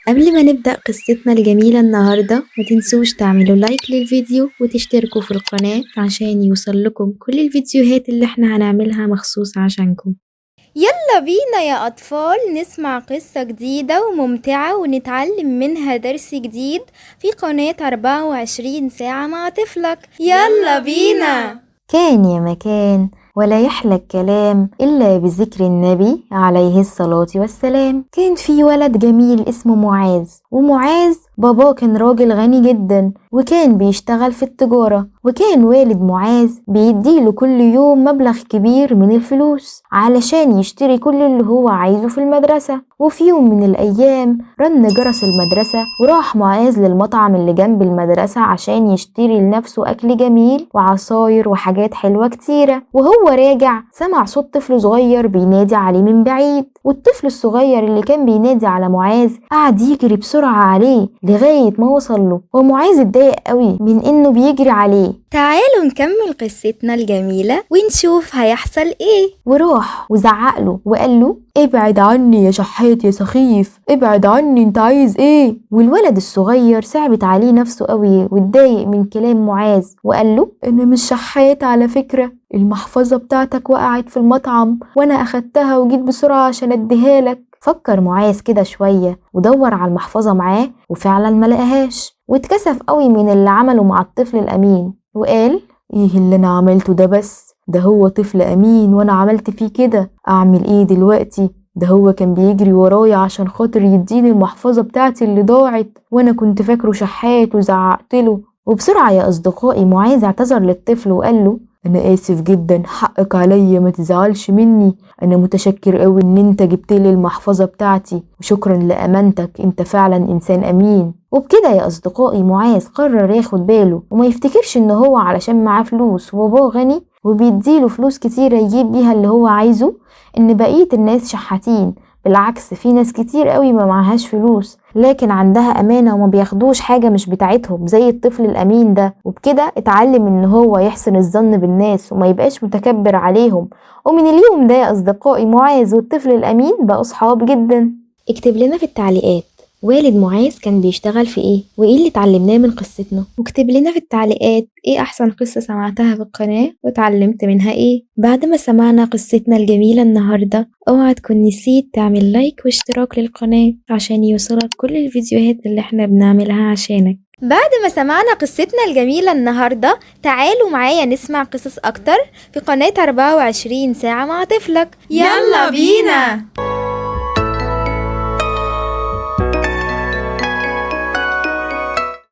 قبل ما نبدأ قصتنا الجميلة النهاردة ما تنسوش تعملوا like للفيديو وتشتركوا في القناة عشان يوصل لكم كل الفيديوهات اللي احنا هنعملها مخصوص عشانكم. يلا بينا يا أطفال نسمع قصة جديدة وممتعة ونتعلم منها درس جديد في قناة 24 ساعة مع طفلك. يلا بينا. كان يا مكان ولا يحلى الكلام إلا بذكر النبي عليه الصلاة والسلام. كان في ولد جميل اسمه معاذ، ومعاذ باباه كان راجل غني جدا وكان بيشتغل في التجارة، وكان والد معاذ بيديله كل يوم مبلغ كبير من الفلوس علشان يشتري كل اللي هو عايزه في المدرسة. وفي يوم من الأيام رن جرس المدرسة وراح معاذ للمطعم اللي جنب المدرسة عشان يشتري لنفسه أكل جميل وعصاير وحاجات حلوة كتيرة. وهو راجع سمع صوت طفل صغير بينادي عليه من بعيد، والطفل الصغير اللي كان بينادي على معاذ قعد يجري بسرعة عليه لغاية ما وصل له، ومعاذ اتضايق قوي من انه بيجري عليه. تعالوا نكمل قصتنا الجميلة ونشوف هيحصل ايه. وراح وزعق له وقال له ابعد عني يا شحات يا سخيف، ابعد عني، انت عايز ايه؟ والولد الصغير صعبت عليه نفسه قوي واتضايق من كلام معاذ وقال له انا مش شحات على فكرة، المحفظة بتاعتك وقعت في المطعم وانا اخدتها وجيت بسرعة عشان اديها لك. فكر معاذ كده شوية ودور على المحفظة معاه وفعلا ما لقاهاش، واتكسف قوي من اللي عمله مع الطفل الأمين وقال ايه اللي انا عملته ده؟ بس ده هو طفل أمين وانا عملت فيه كده، اعمل ايه دلوقتي؟ ده هو كان بيجري ورايا عشان خاطر يديني المحفظة بتاعتي اللي ضاعت وانا كنت فاكره شحات وزعقت له. وبسرعة يا أصدقائي معاذ اعتذر للطفل وقال له أنا آسف جدا، حقك عليا، ما تزعلش مني، أنا متشكر قوي إن أنت جبت لي المحفظة بتاعتي، وشكرا لأمانتك، أنت فعلا إنسان أمين. وبكده يا أصدقائي معاذ قرر ياخد باله وما يفتكرش إن هو علشان معاه فلوس وباباه غني وبيديله فلوس كتيرة يجيب بيها اللي هو عايزه إن بقية الناس شحاتين. بالعكس، في ناس كتير قوي ما معهاش فلوس لكن عندها أمانة وما بياخدوش حاجة مش بتاعتهم زي الطفل الأمين ده. وبكده اتعلم إن هو يحسن الظن بالناس وما يبقاش متكبر عليهم. ومن اليوم ده يا أصدقائي معاذ والطفل الأمين بقوا صحاب جدا. اكتب لنا في التعليقات والد معاذ كان بيشتغل في ايه وايه اللي اتعلمناه من قصتنا، واكتب لنا في التعليقات ايه احسن قصة سمعتها في القناة واتعلمت منها ايه. بعد ما سمعنا قصتنا الجميلة النهاردة اوعى تكون نسيت تعمل like واشتراك للقناة عشان يوصلك كل الفيديوهات اللي احنا بنعملها عشانك. بعد ما سمعنا قصتنا الجميلة النهاردة تعالوا معايا نسمع قصص اكتر في قناة 24 ساعة مع طفلك. يلا بينا.